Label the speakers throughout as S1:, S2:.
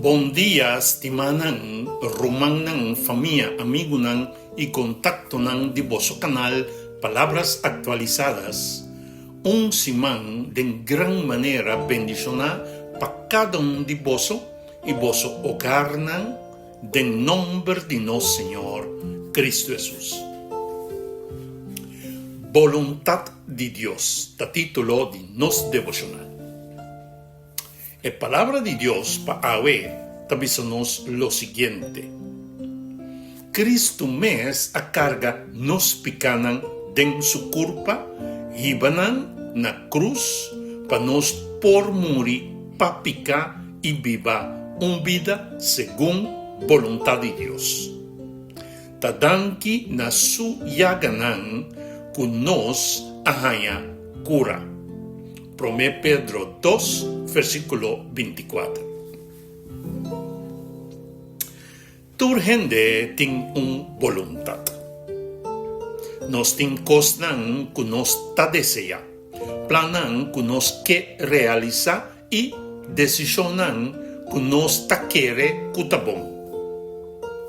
S1: Bon dia stimanan, rumannan, famia, amigunan y contactonan di boso canal Palabras Actualizadas. Un siman den gran manera bendiciona pa cada un di boso y boso hogarnan den nomber di nos Señor Cristo Hesus. Boluntad di Dios ta titulo di nos devocional. E Palabra di Dios pa awe ta bisa nos lo siguiente, Cristo mes a carga nos picanan den su curpa, hiba nan na cruz pa nos por muri pa pica i biba un bida segun boluntad di Dios. Ta danki na su yaganan ku nos a haña kura. Promé Pedro dos, versíkulo bintikuater. Tur hende tin un boluntat. Nos tin kosnan ku nos ta deseá, plannan ku nos ke realisá i desishonnan ku nos ta kere ku ta bon.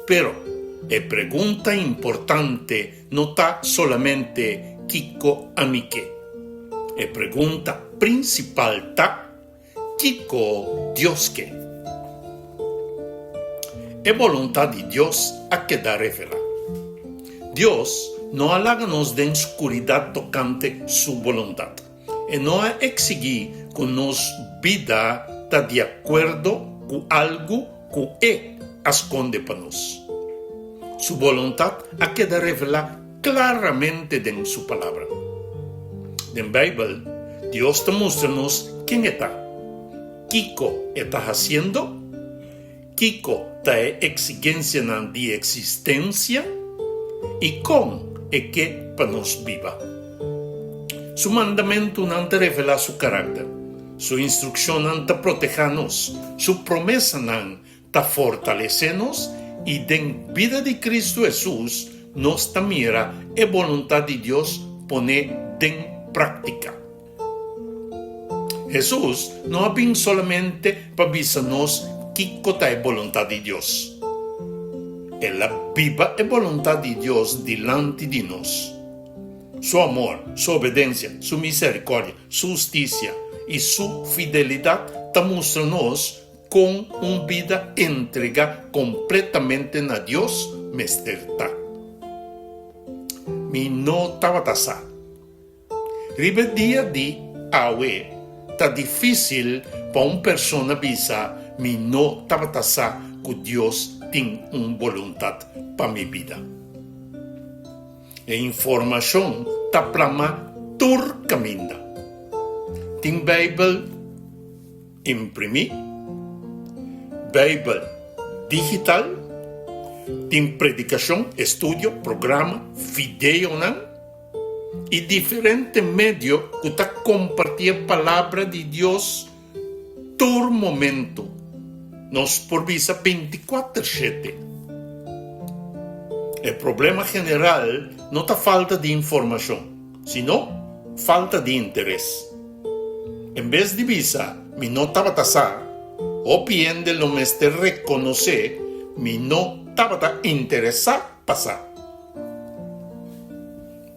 S1: Pero, e pregunta importante no ta solamente kiko ami ke. E pregunta prinsipal ta, Kiko Dios ke? E boluntat di Dios a keda revelá. Dios no a laga nos den skuridat tokante su boluntat. E no a eksigí ku nos bida ta di akuerdo ku algu ku e a skonde pa nos. Su boluntat a keda revelá klaramente den su Palabra. Den Beibel, Dios ta mustra nos ken e ta, kiko e ta hasiendo, kiko ta e eksigensianan di eksistensia i kon e ke pa nos biba. Su mandamentunan ta revelá su karakter, su instrukshonnan ta protehá nos, su promesanan ta fortalesé nos i den bida di Kristu Hesus nos ta mira e boluntat di Dios poné den práktika. Hesus no a bin solamente pa bisa nos kiko ta e boluntat di Dios. El a biba e boluntat di Dios dilanti di nos. Su amor, su obedensia, su miserikòrdia, su hustisia i su fidelidat ta mustra nos kon un bida entregá kompletamente na Dios mester ta. Mi no tabata sa. Riba e dia di awe ta difísil pa un persona bisa mi no tabata sa ku Dios tin un boluntat pa mi bida. E informashon ta plama tur kaminda. Tin Beibel imprimí, Beibel digital, tin predikashon, estudio, programa, videonan. i diferente medio ku ta kompartí e Palabra di Dios tur momento, nos por bisa bintikuater shete. E problema general no ta falta di informashon, sino falta di interes. En bes di bisa mi no tabata sa, hopi hende lo mester rekonosé mi no tabata interesá pa sa.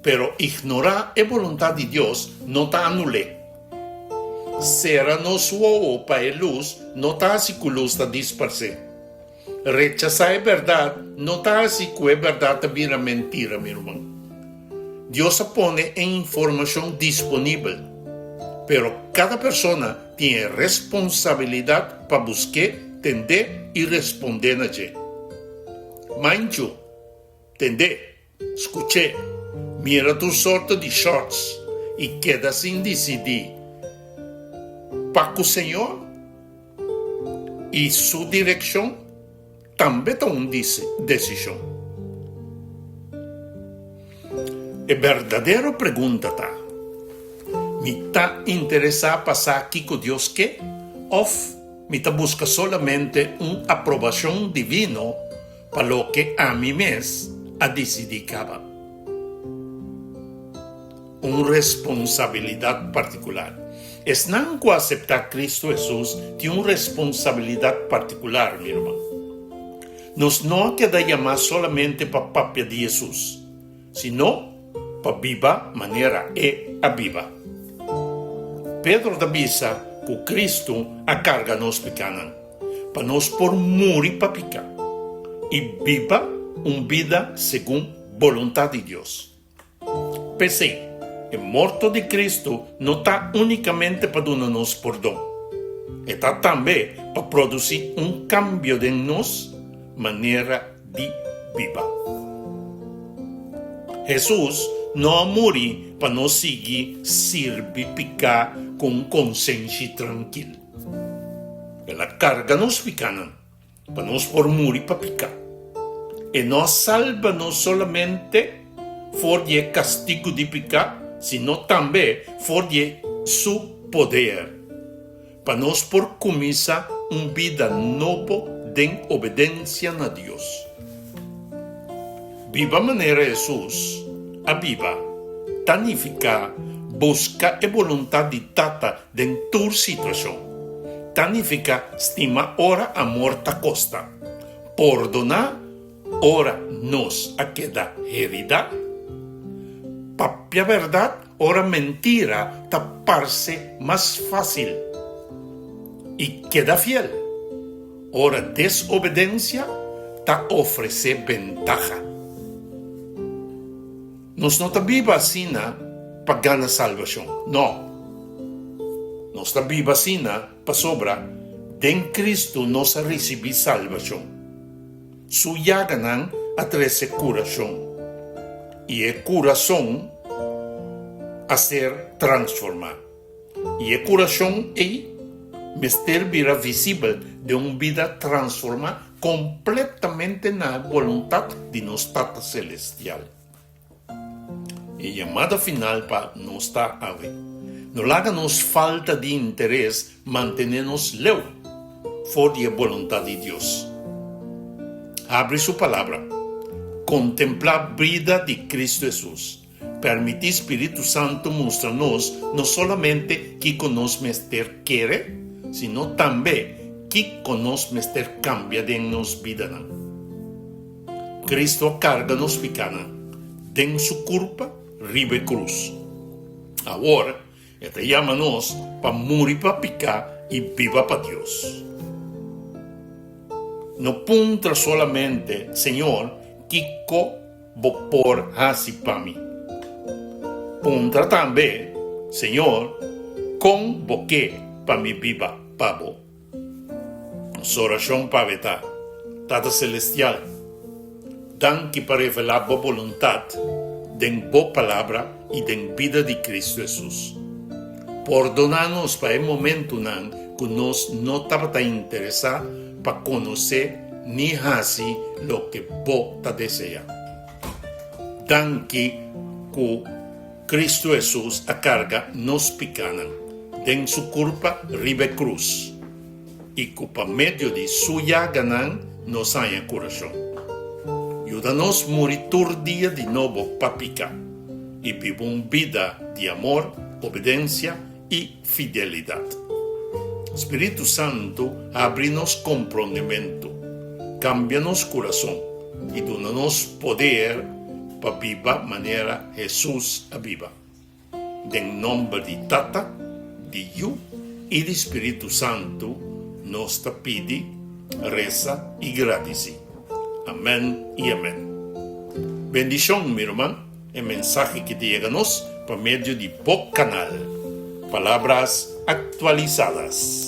S1: Pero ignorá e boluntat di Dios no ta anul'é. Sera nos wowo pa e lus no ta hasi ku lus ta disparsé. Rechasá e bèrdat no ta hasi ku e bèrdat ta bira mentira, mi ruman. Dios a pone e informashon disponibel, pero kada persona tin e responsabilidat pa busk'é, tend'é i respondé na dje. Manchu. Tendé, skuch'é, mira tur sorto di shorts i keda sin disidí pa ku Señor i Su direkshon tambe ta un desishon. E berdadero pregunta ta, Mi ta interesá pa sa kiko Dios ke òf mi ta buska solamente un aprobashon divino Pa loke ami mes a disidí kaba. Un responsabilidat partikular. Esnan ku a aseptá Kristu Hesus tin un responsabilidat partikular, mi ruman. Nos no a keda yamá solamente pa papia di Hesus, sino pa biba manera E a biba. Pedro ta bisa ku Kristu a karga nos pikánan, pa nos por muri pa piká i biba un bida segun boluntat di Dios. P'esei, e morto di Kristu no ta únikamente pa duna nos pordon. E ta tambe pa produsí un kambio den nos manera di biba. Hesus no a muri pa nos sigui sirbi piká ku un konsenshi trankil. El a karga nos pikánan Pa nos por muri pa piká. E no a salba nos solamente for di e kastigu di piká, sino tambe for di e su poder, pa nos por kuminsá un bida nobo den obedensia na Dios. Biba manera Hesus a biba ta nifiká buska e boluntat di Tata den tur situashon. Ta nifiká stima ora amor ta kosta, pordoná ora nos a keda heridá, papia bèrdat ora mentira ta parse mas fásil i keda fiel ora desobedensia ta ofresé bentaha. Nos no ta biba asina pa gana salbashon. No. Nos ta biba asina pasobra den Kristu nos a risibí salbashon. Su yaganan a trese kurashon, i e kurason a ser transformá. I e kurashon ei mester bira visibel den un bida transformá kompletamente na e boluntat di nos Tata Selestial. E yamada final pa nos ta awe, No laga nos falta di interes mantené nos leu for di e boluntat di Dios. Habri Su Palabra, kontemplá bida di Kristu Hesus. Permití Spiritu Santu mustra nos no solamente kiko nos mester kere, sino tambe kiko nos mester kambia den nos bidanan. Kristu a karga nos pikánan den su kurpa riba e krus. Awor E ta yama nos pa muri pa piká i biba pa Dios. No puntra solamente, Señor, kiko Bo por hasi pa mi? Puntra tambe, Señor, kon Bo ke pa mi biba pa Bo? Nos orashon pa Bo ta, Tata Selestial, danki pa revelá Bo boluntat den Bo Palabra i den bida di Kristu Hesus. Pordoná nos pa e momentunan ku nos no tabata interesá pa konosé ni hasi loke Bo ta deseá. Danki ku Kristu Hesus a karga nos pikánan den su kurpa riba e krus i ku pa medio di su yaganan nos haña kurashon. Yuda nos muri tur dia di nobo pa piká i biba un bida di amor, obedensia i fidelidat. Spiritu Santu habri nos komprondementu, kambia nos kurason i duna nos poder pa biba manera Hesus a biba. Den nòmber di Tata, di Yu i di Spiritu Santu nos ta pidi, resa i gradisí. Amèn i amèn. Bendishon, mi ruman. E mensahe ki ta yega nos pa medio di bo kanal Palabras Actualizadas.